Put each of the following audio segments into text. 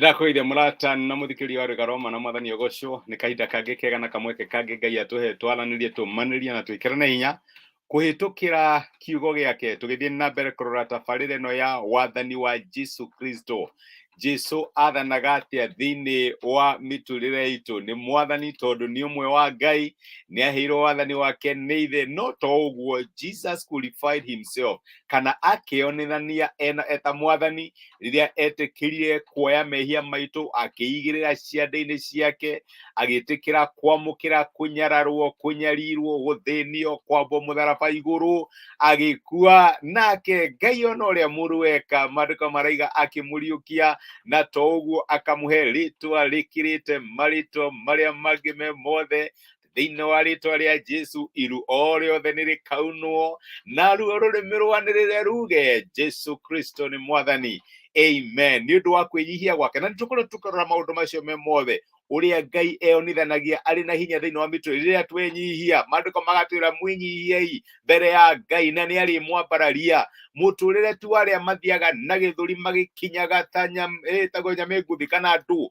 Nĩndakũgeithia mũrata na mũthikĩrĩria wa Rwĩga Roma na Mwathani ogocwo. Nĩ kahinda kangĩ kega na kamweke kangĩ Ngai atũhe twaranĩrie, tũmanĩrie na twĩkĩrane hinya kũhĩtũkĩra kiugo gĩake, tũgĩthiĩ na mbere kũrora tabarĩra ĩno ya wathani wa Jesu Kristo. Jesu athanaga atĩa thĩinĩ wa mĩtũrĩre itũ? Nĩ mwathani tondũ nĩ ũmwe wa Ngai, nĩ aheirwo wathani wake nĩ ithe. No to ũguo, Jesus qualified himself, kana akĩonithania ena eta mwathani rĩrĩa etĩkĩrire kuoya mehia maitũ, akĩigĩrĩra ciande-inĩ ciake, agĩtĩkĩra kwamũkĩra kũnyararwo, kũnyarirwo, gũthĩnio, kwambwo mũtharaba igũrũ, agĩkua. Nake Ngai ona ũrĩa mũru weka, maandĩko maraiga akĩmũriũkia, na to ũguo, akamũhe rĩtwa rĩkĩrĩte marĩtwa marĩa mangĩ me mothe. Thĩinĩ wa rĩtwa rĩa Jesu iru o rĩothe nĩ rĩkaunwo, naruo rũrĩmĩ rwanĩrĩre ruge Jesu Kristo nĩ mwathani. Amen. Nĩ ũndũ wa kwĩnyihia gwake, na nĩtũkorwo tũkĩrora maũndũ macio me mothe, ũrĩa Ngai eyonithanagia arĩ na hinya thĩinĩ wa mĩtwe rĩrĩa twenyihia. Maandĩko magatwĩra, mwĩnyihiei mbere ya Ngai na nĩ arĩmwambararia. Mũtũrĩre tu arĩa mathiaga na gĩthũri magĩkinyaga ta ĩtagwo nyamĩnguthi kana ndũ.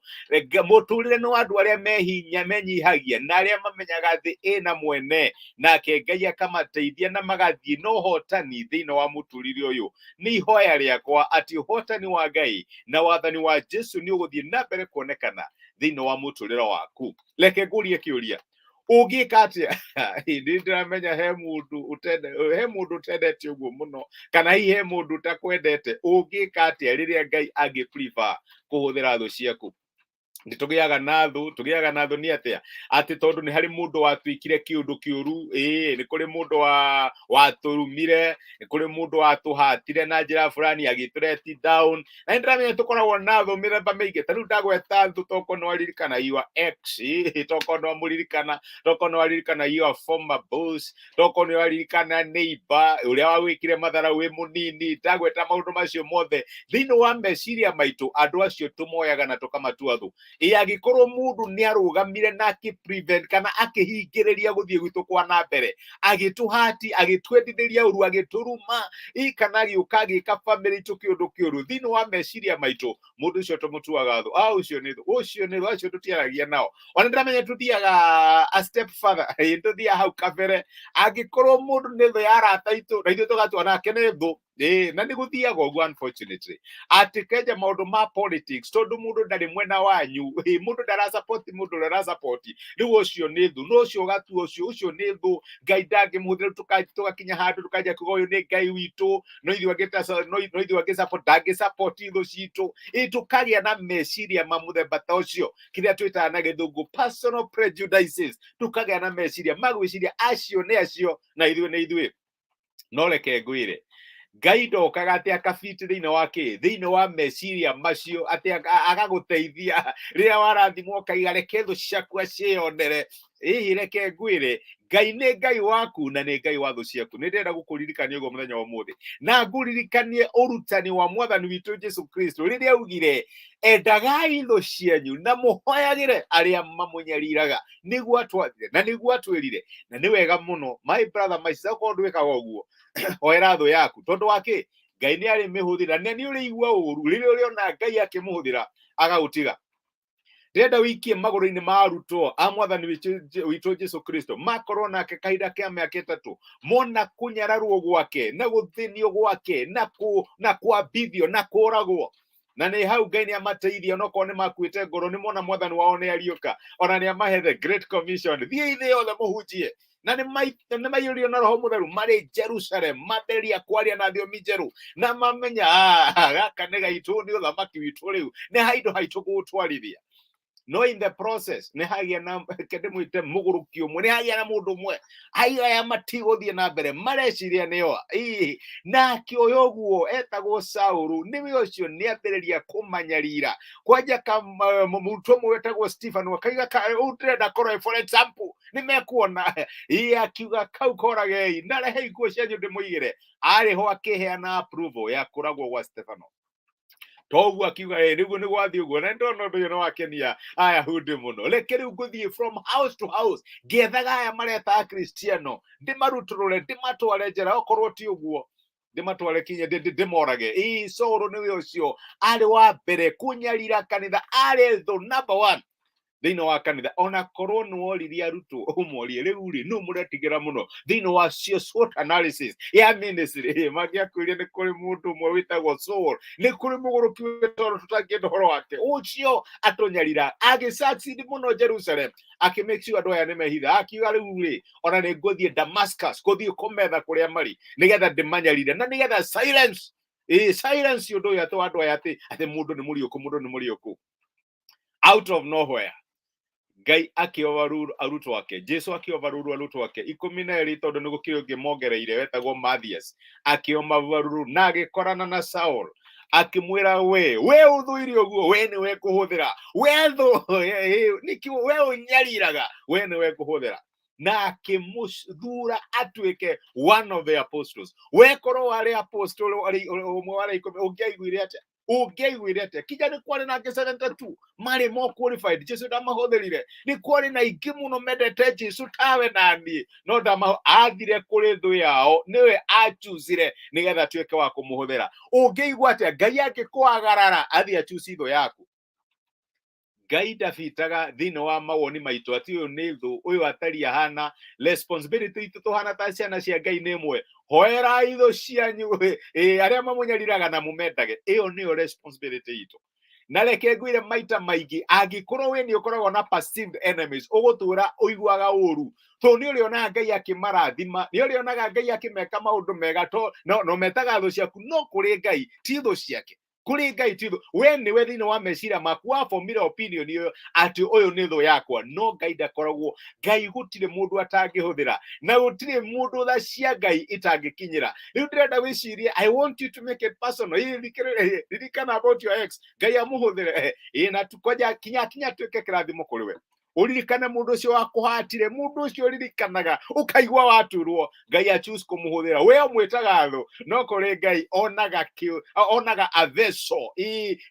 Mũtũrĩre nĩ wa andũ arĩa mehinya, menyihagia na arĩa mamenyaga thĩ ĩna mwene, nake Ngai akamateithia na magathiĩ na ũhotani thĩinĩ wa mũtũrĩre ũyũ. Nĩ ihoya rĩakwa atĩ ũhotani wa Ngai na wathani wa Jesu nĩ ũgũthiĩ na mbere kuonekana thĩinĩ wa mũtũrĩre waku. Reke ngũrie kĩũria, ũngĩka atĩa? Nĩ ndĩramenya he mũndũ ũtende, he mũndũ ũtendete ũguo mũno, kana hihi he mũndũ ũtakwendete. Ũngĩka atĩa rĩrĩa Ngai angĩ prefer kũhũthĩra thũ ciaku? Nĩ tũgĩaga na thũ. Tũgĩaga na thũ nĩ atĩa? Atĩ tondũ nĩ harĩ mũndũ watuĩkire kĩũndũ kĩũru, ĩĩ, nĩ kũrĩ mũndũ wa watũrumire, nĩ kũrĩ mũndũ watũhatire na njĩra fulani, agĩtũret down. Na nĩ ndĩramenya tũkoragwo na thũ mĩthemba mĩingĩ. Ta rĩu ndagweta thũ, tokorwo nĩ waririkana your ex, tokorwo nĩ wamũririkana, tokorwo nĩ waririkana your former boss, tokorwo nĩ waririkana neighbor ũrĩa wagwĩkire mathara wĩ mũnini. Ndagweta maũndũ macio mothe, thĩinĩ wa meciria maitũ andũ acio tũmoyaga na tũkamatua thũ. Ĩ angĩkorwo mũndũ nĩ arũgamire na akĩ prevent kana akĩhingĩrĩria gũthiĩ gwitũ kwa na mbere, agĩtũhati, agĩtwendithĩria ũru, agĩtũruma, ĩ kana agĩũka agĩka famĩlĩ itũ kĩũndũ kĩũru, thĩinĩ wa meciria maitũ mũndũ ũcio tũmũtuaga thũ. Ah, ũcio nĩ thũ, ũcio nĩ thũ, acio tũtiaragia nao. Ona ndĩramenya tũthiaga a step further, ĩ tũthiaga hau kabere. Angĩkorwo mũndũ nĩ thũ ya arata aitũ, na ithuĩ tũgatua nake nĩ thũ. Ĩĩ, na nĩ gũthiaga ũguo unfortunately, atĩ kenja maũndũ ma politics, tondũ mũndũ ndarĩ mwena wanyu, ĩ mũndũ ndarasupport mũndũ ũrĩa ũrasupport, rĩu ũcio nĩ thũ. No ũcio ũgatua ũcio, ũcio nĩ thũ, Ngai ndangĩmũhũthĩra. Tũgakinya handũ tũkanjia kuga ũyũ nĩ Ngai witũ, no ithuĩ angĩ no ithuĩ angĩ support, ndangĩ support thũ citũ. Ĩ tũkagĩa na meciria ma mũthemba ta ũcio, kĩrĩa twĩtaga na gĩthũngũ personal prejudices. Tũkagĩa na meciria ma gwĩciria acio nĩ acio na ithuĩ nĩ ithuĩ. No reke ngwĩre, Ngai ndokaga atĩ akabiti thĩinĩ wa kĩ, thĩinĩ wa meciria macio, atĩ agagũteithia rĩrĩa warathimwo, ũkaiga reke thũ ciaku aciĩyonere. Ĩhĩ, reke ngwĩre, Ngai nĩ Ngai waku na nĩ Ngai wa thũ ciaku. Nĩ ndĩrenda gũkũririkania ũguo mũthenya wa ũmũthĩ, na ngũririkanie ũrutani wa mwathani witũ Jesu Kristo rĩrĩa augire, endagai thũ cianyu na mũhoyagĩre arĩa mamũnyariraga. Nĩguo atwathire na nĩguo atwĩrire, na nĩ wega mũno, my brother, my sister, okorwo ndwĩkaga ũguo, hoera thũ yaku. Tondũ wa kĩ? Ngai nĩ arĩmĩhũthĩra, na nĩ ũrĩigua ũru rĩrĩa ũrĩona Ngai akĩmũhũthĩra agagũtiga. Ndĩrenda wĩikie magũrũ-inĩ ma arutwo a mwathani witũ Jesu Kristo, makorwo nake kahinda kĩa mĩaka 3, mona kũnyararwo gwake na gũthĩnio gwake na kwambithio na kũragwo. Na nĩ hau Ngai nĩ amateithia, onokorwo nĩ makuĩte ngoro, nĩ mona mwathani wao nĩ ariũka, ona nĩ amahe the great commission, thiĩ thĩ yothe mũhunjie. Na nĩ maiyũrio na Roho Mũtheru marĩ Jerusalem, mambĩrĩria kwaria na thiomi njerũ, na mamenya, "Ah, gaka nĩ gaitũ, nĩ ũthamaki witũ, rĩu nĩ haindũ haitũ gũtwarithia." No in the process nĩ hagĩa na, reke ndĩmwĩte mũgũrũki ũmwe, nĩ hagĩa na mũndũ ũmwe aiga aya matigũthiĩ na mbere, mareciria nĩo. Ĩĩ, na akĩoya ũguo etagwo Saũlũ, nĩwe ũcio nĩ ambĩrĩria kũmanyarira kwanja mũrutwo ũmwe wetagwo Stephen, akaiga ũũ ndĩrenda korwo, for example, nĩ mekuona. Ĩĩ, akiuga kau koragei na rehei nguo cianyu ndĩmũigĩre. Arĩ ho akĩheana approval ya kũragwo gwa Stefano. Toguo akiuga, ĩ nĩguo nĩ gwathiĩ ũguo. Na ndona ũndũ ũyũ nĩ wakenia Ayahudi mũno. Reke rĩu ngũthiĩ from house to house ngĩethaga aya mareta Akristiano, ndĩmarutũrũre, ndĩmatware njera okorwo ti ũguo. Ndĩmatware kinya ndĩmorage. Ĩĩ, Saũlũ nĩwe ũcio arĩ wa mbere kũnyarira kanitha, arĩ thũ number one thĩinĩ wa kanitha. Ona korwo nĩ woririe arutwo ũmorie rĩu rĩ, nũ mũretigĩra mũno thĩinĩ wa cio SWOT analysis ya ministry, mangĩakwĩrire nĩ kũrĩ mũndũ ũmwe wĩtagwo Saul, nĩ kũrĩ mũgũrũki wĩtagwo tũtangĩenda ũhoro wake, ũcio atũnyarira agĩ succeed mũno Jerusalem, akĩ make sure andũ aya nĩ mehitha, akiuga rĩu rĩ, ona nĩ ngũthiĩ Damascus kũthiĩ kũmetha kũrĩa marĩ nĩgetha ndĩmanyarire na nĩgetha silence, silence ũndũ ũyũ atĩ wa andũ aya atĩ mũndũ nĩ mũriũku, mũndũ nĩ mũriũku. Out of nowhere Ngai akĩovaruru arutwo ake, Jesu akĩovaruru arutwo ake 12, tondũ nĩ gũkĩrĩ ũngĩ mongereire wetagwo Mathias, akĩomavaruru na agĩkorana na Saul, akĩmwĩra, we ũthũire ũguo, we nĩwe ngũhũthĩra, we thũ nĩkĩ we ũnyariraga, we nĩwe ngũhũthĩra, na akĩmũthura atuĩke one of the apostles. We korwo warĩ apostle ũmwe wa arĩa 10, ũngĩaiguire atĩa? Ũngĩaiguire atĩa? Kinya nĩ kwarĩ na angĩ 72 marĩ more qualified, Jesu ndamahũthĩrire. Nĩ kwarĩ na aingĩ mũno mendete Jesu tawe na niĩ, no ndama athire kũrĩ thũ yao, nĩwe achusire nĩgetha atuĩke wa kũmũhũthĩra. Ũngĩigua atĩa Ngai angĩkwagarara athiĩ achuci thũ yaku? Ngai ndabitaga thĩinĩ wa mawoni maitũ atĩ ũyũ nĩ thũ, ũyũ atari ahana. Responsibility itũ tũhana ta ciana cia Ngai nĩ ĩmwe: hoerai thũ cianyu, arĩa mamũnyariraga na mũmendage. Ĩyo nĩyo responsibility itũ. Na reke ngwĩre, maita maingĩ angĩkorwo we nĩ ũkoragwo na perceived enemies, ũgũtũra ũiguaga ũru, tondũ nĩ ũrĩonaga Ngai akĩmarathima, nĩ ũrĩonaga Ngai akĩmeka maũndũ mega, to no metaga thũ ciaku, no kũrĩ Ngai ti thũ ciake, kũrĩ Ngai ti thũ. We nĩwe thĩinĩ wa meciria maku wabomire opinion ĩyo atĩ ũyũ nĩ thũ yakwa, no Ngai ndakoragwo. Ngai gũtirĩ mũndũ atangĩhũthĩra, na gũtirĩ mũndũ tha cia Ngai itangĩkinyĩra. Rĩu ndĩrenda wĩcirie, I want you to make it personal. Ririkana about your ex, Ngai amũhũthĩre, na tukoja kinya kinya tuĩke kĩrathimo kũrĩ we. Ũririkane mũndũ ũcio wakũhatire, mũndũ ũcio ũririkanaga ũkaigua waturwo, Ngai achoose kũmũhũthĩra. We ũmwĩtaga thũ, no kũrĩ Ngai onaga onaga a vessel,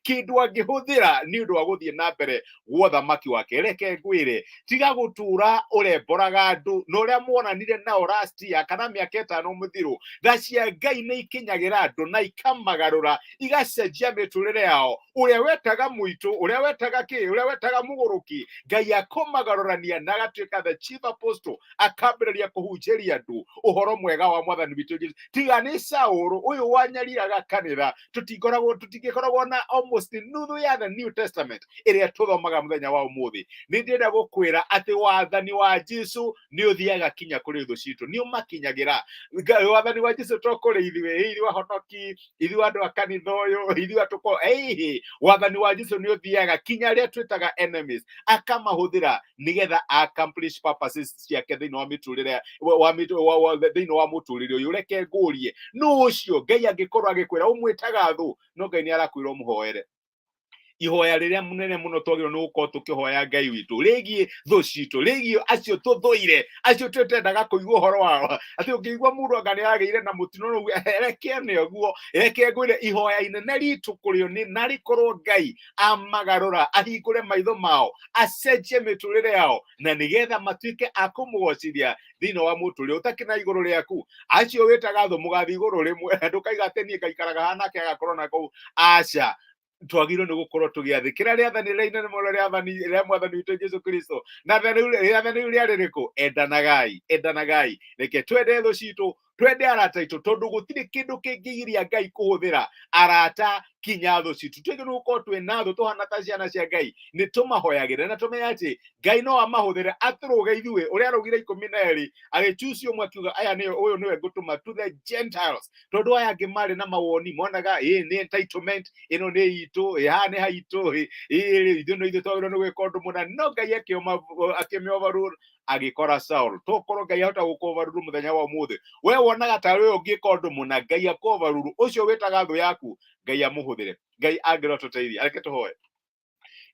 kĩndũ angĩhũthĩra nĩ ũndũ wa gũthiĩ na mbere gwa ũthamaki wake. Reke ngwĩre, tiga gũtũra ũremboraga andũ na ũrĩa muonanire nao last year kana mĩaka 5 mũthiru. Tha cia Ngai nĩ ikinyagĩra andũ na ikamagarũra, igacenjia mĩtũrĩre yao. Ũrĩa wetaga mũitũ, ũrĩa wetaga kĩ, ũrĩa wetaga mũgũrũki, Ngai akũmagarũrania na agatuĩka the chief apostle, akambĩrĩria kũhunjĩria andũ ũhoro mwega wa Mwathani witũ Jesu. Tiga nĩ Saũlũ ũyũ wanyariraga kanitha, tũtingoragwo tũtingĩkoragwo na almost nuthu ya the New Testament ĩrĩa tũthomaga mũthenya wa ũmũthĩ. Nĩ ndĩrenda gũkwĩra atĩ wathani wa Jesu nĩ ũthiaga kinya kũrĩ thũ citũ, nĩ ũmakinyagĩra. Wathani wa Jesu to kũrĩ ithuĩ, ithuĩ ahonoki, ithuĩ andũ a kanitha ũyũ, ithuĩ atũko ĩhĩ. Wathani wa Jesu nĩ ũthiaga kinya arĩa twĩtaga enemies, akamahũthĩra nĩgetha accomplish purposes ciake thĩinĩ wa mĩtũrĩre wa thĩinĩ wa mũtũrĩre ũyũ. Reke ngũrie, nũ ũcio Ngai angĩkorwo agĩkwĩra ũmwĩtaga thũ, no Ngai nĩ arakwĩra ũmũhoere? Ihoya rĩrĩa mũnene mũno twagĩrĩirwo nĩ gũkorwo tũkĩhoya Ngai witũ rĩgiĩ thũ citũ, rĩgiĩ acio tũthũire, acio tũtendaga kũigua ũhoro wao, atĩ ũngĩigua mũndũ anga nĩ agĩire na mũtino rũu, reke nĩ ũguo. Reke ngwĩre, ihoya inene ritũ kũrĩo nĩ na rĩkorwo Ngai amagarũra, ahingũre maitho mao, acenjie mĩtũrĩre yao, na nĩgetha matuĩke a kũmũgocithia thĩinĩ wa mũtũrĩre ũtakĩna igũrũ rĩaku. Acio wĩtaga thũ mũgathiĩ igũrũ rĩmwe, ndũkaiga atĩ niĩ ngaikaraga haha nake agakorwo na kũu. Aca, twagĩrĩirwo nĩ gũkorwo tũgĩathĩkĩra rĩathani rĩrĩa inene mũno, rĩathani rĩa Mwathani witũ Jesu Kristo. Na rĩathani rĩu rĩarĩ rĩkũ? Endanagai, endanagai. Reke twende thũ citũ, twende arata aitũ, tondũ gũtirĩ kĩndũ kĩngĩgiria Ngai kũhũthĩra arata kinya thũ citũ. Twagĩrĩirwo nĩ gũkorwo twĩ na thũ tũhana ta ciana cia Ngai, nĩ tũmahoyagĩre na tũmenye atĩ Ngai no amahũthĩre atũrũge ithuĩ ũrĩa arũgire 12, agĩchuci ũmwe, akiuga aya nĩyo, ũyũ nĩwe ngũtũma to the Gentiles, tondũ aya angĩ marĩ na mawoni monaga ĩ nĩ entitlement ĩno nĩ itũ, ĩ haha nĩ haitũ, ĩ ithuĩ no ithuĩ twagĩrĩirwo nĩ gwĩka ũndũ mũna. No Ngai akĩmĩ overrule, agĩkora Saul. Tokorwo Ngai ahota gũkũ-overrule mũthenya wa ũmũthĩ. We wonaga tarĩ ũyũ ũngĩka ũndũ mũna, Ngai akũ-overrule, ũcio wĩtaga thũ yaku, Ngai amũhũthĩre. Ngai angĩrwo tũteithie. Areke tũhoe.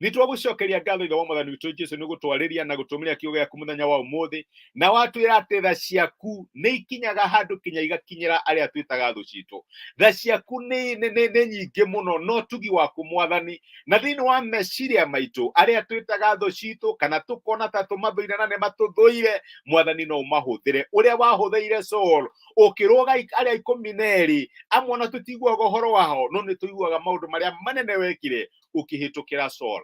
Nĩ twagũcokeria ngatho Ithe wa Mwathani witũ Jesu nĩ gũtwarĩria na gũtũmĩra kiugo gĩaku mũthenya wa ũmũthĩ, na watwĩra atĩ tha ciaku nĩ ikinyaga handũ kinya igakinyĩra arĩa twĩtaga thũ citũ. Tha ciaku nĩ nyingĩ mũno na ũtugi waku Mwathani, na thĩinĩ wa meciria maitũ arĩa twĩtaga thũ citũ kana tũkona ta tũmathũire na nĩ matũthũire, Mwathani no ũmahũthĩre ũrĩa wahũthĩire Saul ũkĩrũga arĩa 12 amwe ona tũtiguaga ũhoro wao, no nĩ tũiguaga maũndũ marĩa manene wekire ũkĩhĩtũkĩra Saul.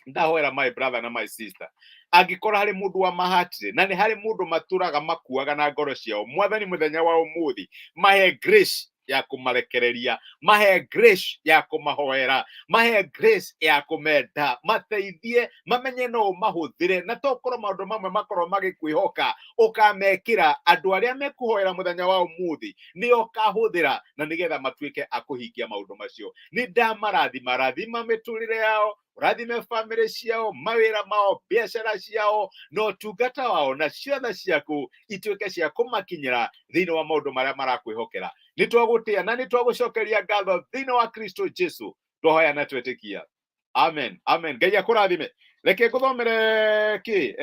Ndahoera my brother na my sister, angĩkorwo harĩ mũndũ wa mahatire na nĩ harĩ mũndũ matũraga makuaga na ngoro ciao, Mwathani mũthenya wa ũmũthĩ mahe grace ya kũmarekereria, mahe grace ya kũmahoera, mahe grace ya kũmenda, mateithie mamenye no ũmahũthĩre, na tokorwo maũndũ mamwe makorwo magĩkwĩhoka ũkamekĩra andũ arĩa mekũhoera mũthenya wa ũmũthĩ nĩo ũkahũthĩra, na nĩgetha matuĩke a kũhingia maũndũ macio. Nĩ ndamarathima, rathima mĩtũrĩre yao, ũrathime bamĩrĩ ciao, mawĩra mao, biacara ciao na ũtungata wao, na ciothe ciaku ituĩke cia kũmakinyĩra thĩinĩ wa maũndũ marĩa marakwĩhokera. Nĩ twagũtĩa na nĩ twagũcokeria ngatho thĩinĩ wa Kristo Jesu, twahoya na twetĩkia, amen, amen. Ngai akũrathime. Reke ngũthomere kĩ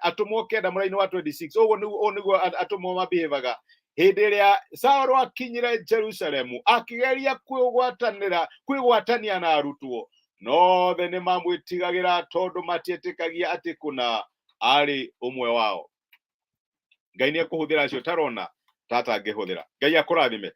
atũmwo 9 mũraini wa 26. Ũguo nĩguo, ũũ nĩguo atũmwo mabihevaga hĩndĩ ĩrĩa Saũlũ akinyire Jerusalemu, akĩgeria kwĩgwatanĩra kwĩgwatania na arutwo, no othe nĩ mamwĩtigagĩra tondũ matietĩkagia atĩ kũna arĩ ũmwe wao. Ngai nĩ ekũhũthĩra acio tarona tatangĩhũthĩra. Ngai akũrathime.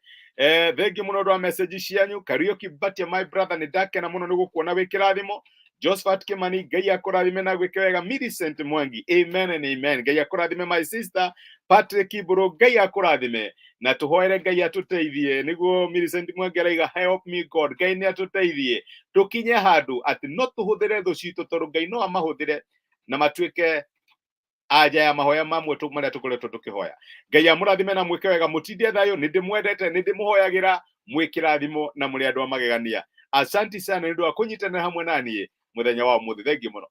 Thengi mũno ũndũ wa message cianyu. Kariuki Batia, my brother, nĩ ndakena mũno nĩ gũkuona wĩ kĩrathimo. Josephat Kimani, Ngai akũrathime na gwĩke wega. Millicent Mwangi, amen and amen. Ngai akũrathime my sister. Patrick Iburu, Ngai akũrathime na tũhoere Ngai atũteithie nĩguo Millicent Mwangi araiga, "Help me God." Ngai nĩ atũteithie tũkinye handũ atĩ no tũhũthĩre thũ citũ, tondũ Ngai no amahũthĩre na matuĩke anja ya mahoya mamwe marĩa tũkoretwo tũkĩhoya. Ngai amũrathime na mwĩke wega, mũtindie thayũ. Nĩ ndĩmwendete, nĩ ndĩmũhoyagĩra, mwĩ kĩrathimo na mũrĩ andũ a magegania. Asanti sana nĩ ũndũ wa kũnyitanĩra hamwe na niĩ mũthenya wa ũmũthĩ. Thengiũ mũno.